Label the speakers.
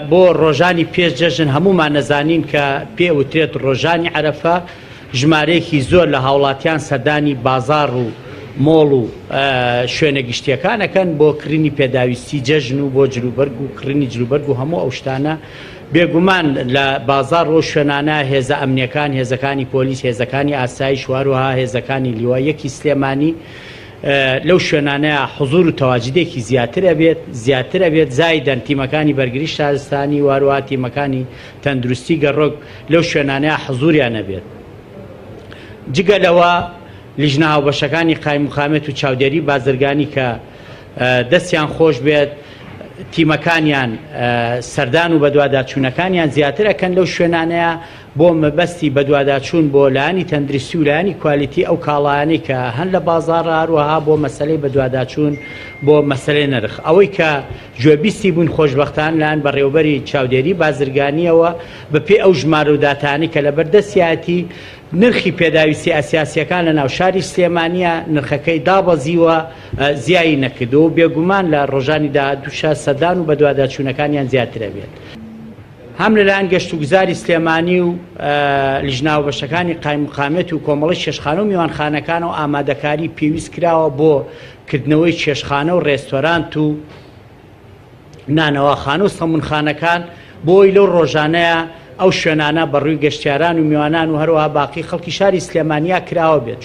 Speaker 1: بۆ ڕۆژانی پێش جەژن هەموومان نەزانین کە پێ وترێت ڕۆژانی عەرەفە، ژمارەیەکی زۆر لە هاوڵاتیان سەردانی بازاڕ و مۆڵ و شوێنە گشتییەکان ئەکەن بۆ کڕینی پێداویستی جەژن و بۆ جلوبەرگ و کڕینی جلوبەرگ و هەموو ئەو شتانە. بێگومان لە بازاڕ و شوێنانە هێزە ئەمنییەکان، هێزەکانی پۆلیس، هێزەکانی ئاسایش و هەروەها هێزەکانی لیوای یەکی سلێمانی لەو شوێنانەیا حزوور و تەواجدێکی زیاتر ئەبێت زیاتر ئەبێت زایدەن تیمەکانی بەرگری شارستانی و هەروەها تیمەکانی تەندروستی گەڕۆک لەو شوێنانەیا حزووریان ئەبێت. جگە لەوە لیژنە هاوبەشەکانی قایمقامیەت و چاودێری بازرگانی کە دەستیان خۆش بێت تیمەکانیان سەردان و بەدواداچوونەکانیان زیاتر ئەکەن لەو شوێنانەیە بۆ مەبەستی بەدواداچوون بۆ لایەنی تەندروستی و لایەنی کوالیتی ئەو کاڵایانەی کە هەن لە بازاڕ، هەروەها بۆ مەسەلەی بەدواداچوون بۆ مەسەلەی نرخ. ئەوەی کە گوێبیستی بووین خۆشبەختانە لایەن بەڕێوەبەری چاودێری بازرگانییەوە بەپێی ئەو ژمارە و داتایانەی کە لەبەردەستیایەتی نرخی پێداویستیە ئەسیاسییەکان لەناو شاری سلێمانییە نرخەکەی دابەزیوە زیایی نەکردووە و بێگومان لە ڕۆژانی داهاتووشا سەردان و بەدواداچوونەکانیان زیاتر ئەبێت. هەم لەلایەن گەشتوگوزاری سلێمانی و لیژنە هاوبەشەکانی قایمقامیەت و کۆمەڵەی چێشتخانە و میوانخانەکانەوە ئامادەکاری پێویست کراوە بۆ کردنەوەی چێشتخانە و ڕێستۆرانت و نانەواخانە و سەمونخانەکان بۆی لەو ڕۆژانەیە ئەو شوێنانە بەڕووی گەشتیاران و میوانان و هەروەها باقی خەڵکی شاری سلێمانیا کراوە بێت.